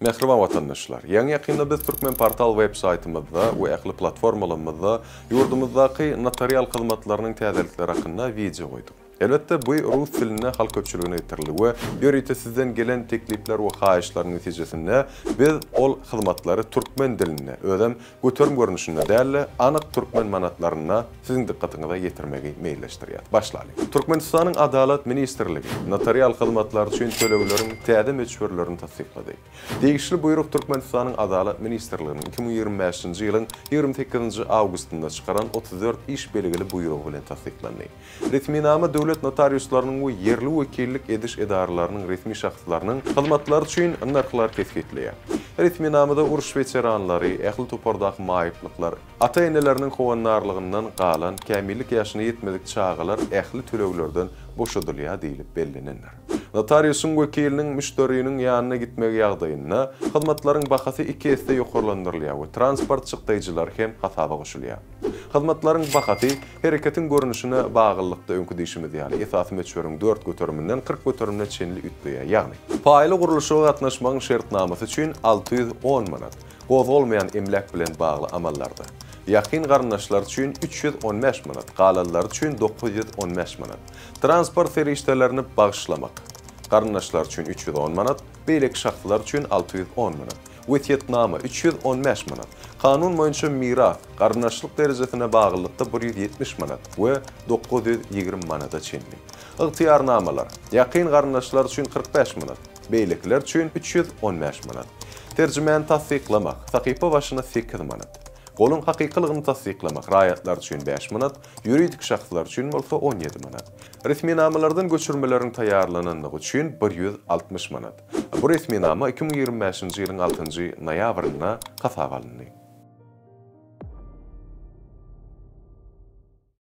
Mähriban watandaşlar! Ýaňy-ýakynda biz Türkmenportal web saýtymyzda we ähli platformalarymyzda ýurdumyzdaky notarial hyzmatlarynyň täzelikleri hakynda wideo goýduk. Elbetde, bu rus dilinde halk köpçüligine ýetirildi we ýörite sizden gelen teklipler we haýyşlaryň netijesinde biz ol hyzmatlary türkmen dilinde, özem göterim görnüşinde däl-de, anyk türkmen manatlarynda siziň dykgatyňyza ýetirmegi meýilleşdirýäs. Başlalyň. Türkmenistanyň Adalat ministrligi notarial hyzmatlary üçin tölegleriň täze möçberlerini tassyklady. Degişli buýruk Türkmenistanyň Adalat ministrliginiň 2025-nji ýylyň 28-nji awgustynda çykaran 34 iş belgili buýrugy bilen tassyklandy. Resminama döwlet notariuslarynyň we ýerli wekillik ediş edaralarynyň resmi şahslarynyň hyzmatlary üçin nyrhlary kesgitleýär. Resminamada uruş weteranlary, ähli topardaky maýyplyklar, ata-eneleriniň howandarlygyndan galan, kämillik ýaşyna ýetmedik çagalar ähli töleglerden boşadylýar diýlip bellenendir. Notariusyň wekiliniň müşderiniň ýanyna gitmegi ýagdaýynda, hyzmatlaryň bahasy iki esse ýokarlandyrylýar we transport çykdaýjylary hem hasaba goşulýar. Hyzmatlaryň bahasy hereketiň görnüşine baglylykda öňki diýşimiz ýaly, esasy möçberiň dört göteriminden 40 göterimine çenli üýtgeýär, ýagny. Paýly gurluşyga gatnaşmagyň şertnamasy üçin 610 manat, gozgalmaýan emläk bilen bagly amallarda, ýakyn garyndaşlar üçin 315 manat, galanlary üçin 915 manat, transport serişdelerini bagyşlamak, garyndaşlar üçin 310 manat, beýleki şahslar üçin 610 manat. Wesýetnama, 315 manat. Kanun boýunça miras, garyndaşlyk derejesine baglylykda 170 manat we 920 manada çenli. Ygtyýarnamalar, ýakyn garyndaşlar üçin 45 manat, beýlekiler üçin 315 manat. Terjimäni tassyklamak, sahypa başyna 8 manat. Goluň hakykylygyny tassyklamak, raýatlar üçin 5 manat, ýuridik şahslar üçin bolsa 17 manat. Resminamalardan göçürmeleriň taýýarlananlygy üçin 160 manat. Bu resminama 2025-nji ýylyň altynjy noýabrynda hasaba alyndy.